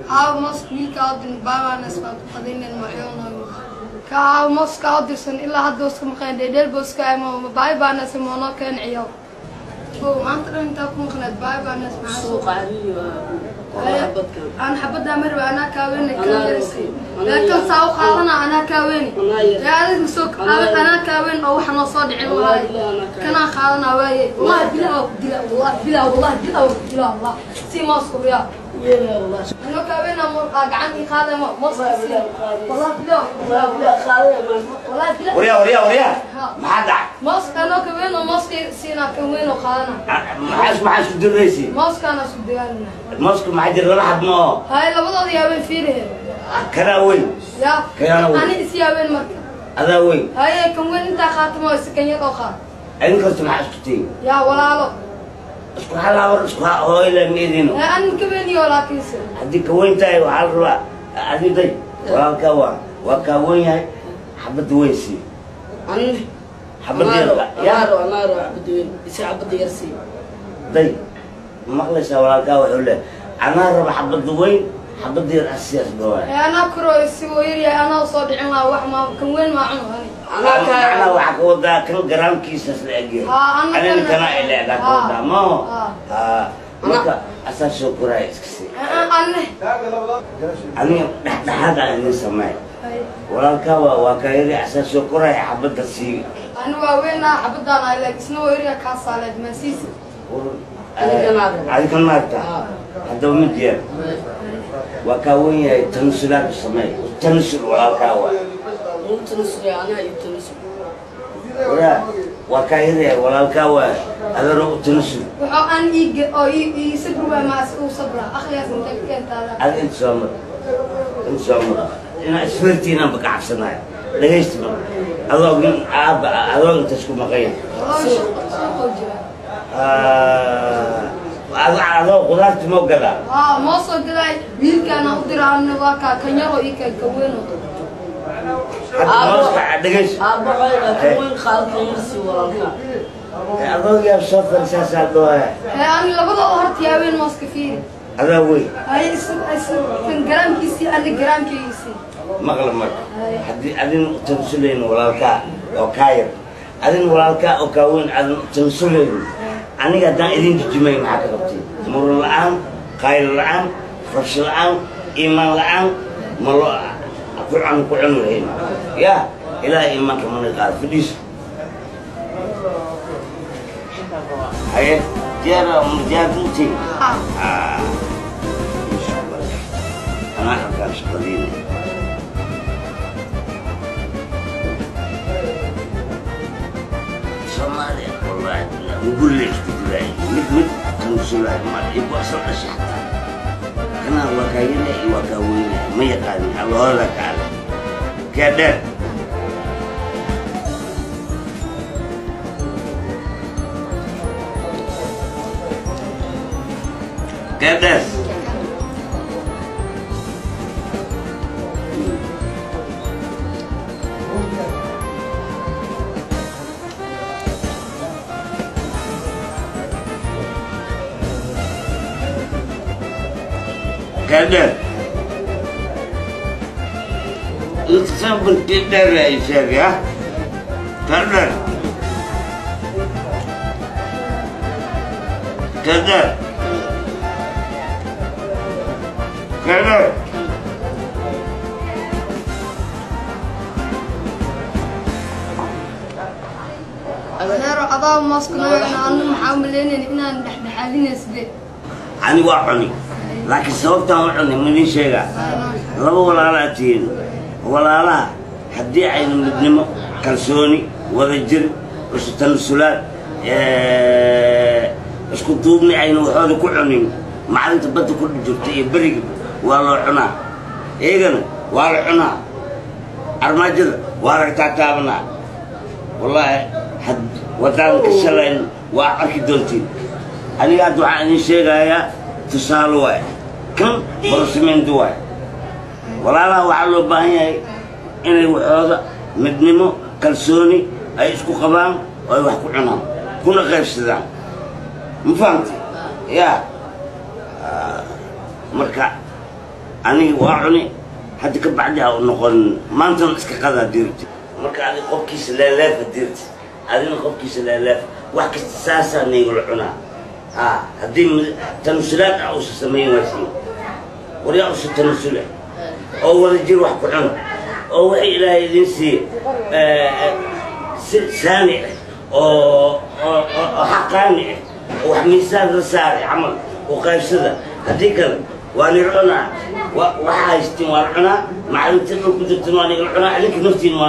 Aaw mooska wiilka odin baabaanas baan ku qadaynan macyoonaayo ka aaw mooska odirsan ilaa hadda uska maqeen dheedheel booska ama baay baanas moonoo keen ciyow oo maanta dhan intaa ku maqneed baay baanas maxaa suuqa cariiri waa waa xabadkan. Aan xabaddaa marba anaa kaaweynay kan Anaa yarisi anaa kan saa u qaadana anaa kaaweyni Anaa yar. Ee adig soo anaa kaaweyn oo waxa noo soo dhicin Wallahi waaye billahi anaa kaaweyn. Kanaa qaadanaa waaye, wallahi bilaa waa ku dila, wallahi bilaa, wallahi bilaa waa ku dila, wallah si mooska uriyaa. Yeela wallahi. Anoo kaaweynaa aa gacan ii qaadaya mooska si, wallahi bilaa waa ku dila. Wallahi billahi qaadaya maan. Wallahi bilaa. Waryaa, waryaa, waryaa! Ha. Maxaa dhacay? Mooska anoo kaweyn oo mooska siinaa kan weyn oo qaadana. Maxaa isku diraysi? Mooskaana isku dagaalina. Moosku maxaa jira? Laba xab ma oo? Hay, labadooda yaabeen fiirihe. Kanaa weyn. Ya. Kayana weyn. Ani is yaabeen marka. Adaa weyn. Haye, kan weyn intaa qaatamo ise kan yar oo qaad. Idin kasta maxaa isku tihiin? Yaa walaalo. Isku halaawar, isku hooyla ma idino. Ee ani ka weyn laakiinse. Haddii ka weyn tahay waxaa la rabaa adi day walaalkaa waa kaa weyn yahay, xabadda weyn sii. Anne Xabadda yar ya. Anaaro xabadda weyn isi xabadda yar sii. Day, ma maqlaysaa? Walaalkaa wuxuu leeyahay anaa raba xabadda weyn, xabadda yar asiyaas dhawaay. Ee anaa kuro si uu yar yahay anaa soo dhicin lahaa wax ma kan weyn maa cuno ani. Anaa macnaha kaa waxaa ka wadaa kan garaamkiisas la egyahay. Haa, ana anina kana- kana ila egaa ka Haa. wadaa maho. Haa. Haa, marka asaa soo koraaya iska sii. Anne. Aniga dhexdhexaad aan idin sameey. Haye. Walaalkaa waa kaa yari, asaa soo koraya, xabadda sii. Ani waa weynaa xabadaan ay leeg isna waa yaryahay kaasaa leeg maasiisi. Adiga naa raba. Adiga naagta. Haa. Haddaba mid yeer, waa kaa wen yahay, tanasulaad u sameey, tanasul walaalkaa waa. Muu tanasulay, anaa ii tanasul. Waraa waa kaa yaryahay walaalkaa waa adana u tanasul. Wuxuu aan ii oo ii sabri waay maas uu sabra akhligaas intay ka keentaada. Adiga inta soo mar, inta soo mar, inaa isfertiinaan ba ka cabsanayo. Dhegaysta marka, adoo nin aabba ah, adoo inta isku maqan yahay. Wallahi suuqoo jira. Adoo qudaarta moo gadaa? Haa, moo soo gadaay wiilkaana u dira anna waa kaa kan yaroo ii keen kan weyn oo. Hadda mooska dhegayso. Aabba waxay dhahay kan weyn qaado, kan yar sii walaalkaa. Adoo yaab soo fadhisaasaa dhooya. Ee ani labadooda horta yaabeen mooska fiiri. Adaa weyn. Haye, is is kan garaamkiisii ani garaamkaygiisii. Maqla marka, haddii adin u tanasulaynin walaalkaa oo kaa yar, adin walaalkaa oo kaa weyn aadan u tanasulaynin, aniga haddaan idin jijimay maxaa ka qabtay? Muran la-aan, qaylo la-aan, rabsho la-aan, iimaan la-aan ma loo ku cun ku cuni lahayn ya ilaahay iimaanka mana qaado. Fadhiiso. Haye, diyaar diyaar mutiin? Haa. Anaa arkaan shaqadiina. Soomaaliya wallahi billahi guri la isku dilaayo, mid mid tanasulayo ma igu asal dhashay xataa kanaa waa kaa yarya iyo waa kaa weynaya ma yaqaanin allahooda kaale kee dheer. Kee dheer? Kee dheer? Inta kee dheer ay sheegay ha kee dheer? Kee dheer? Kee dheer? Adeero, adaa mooska noo anu maxaa u malaynayna inaan dhexdhexaadinay sidee? Ani waa cuni, laakiin sababtaan u cuni ma idiin sheegaa? Laba walaalaa tihiin. Walaalaha haddii ayna midnimo, kalsooni, wadajir, isu tanasulaad, isku duubni ayna waxooda ku cunin, macdinta badda ku jirta iyo beriga waa loo cunaa, iyagana waa la cunaa, armaajada waa laga taataabanaa. Wallaahi had wadaan ka shalayn waa arki doontiin. Aniga hadda waxaan idin sheegayaa tusaale waay, kan borosimiinta waay. Walaalaha waxaa loo baahan yahay inay waxooda midnimo, kalsooni ay isku qabaan oo ay wax ku cunaan kuna qaybsadaan. Ma fahamtay? Ya, marka Aniga waa cuni hadda ka bacdi ha u noqon maantana iska qadaa dirti. Marka adig qofkiisa leeleefa dirti, adina qofkiisa leeleefa, wax kasta saasaa naygula cunaa. Ha haddii tanusulaad ah uusa samayn waysiin, waryaa usa tanusula oo wada jir wax ku cuna oo wixii Ilaahay idin siiye si saani ah oo oo xaqaani ah oo wax miisaan la saaray camal oo qaybsada. Haddii kale waa nil cunaa, waxa haystiin waa la cunaa, macdinta dhul ku jirtan waa nigala cunaa, idinka naftiin waa.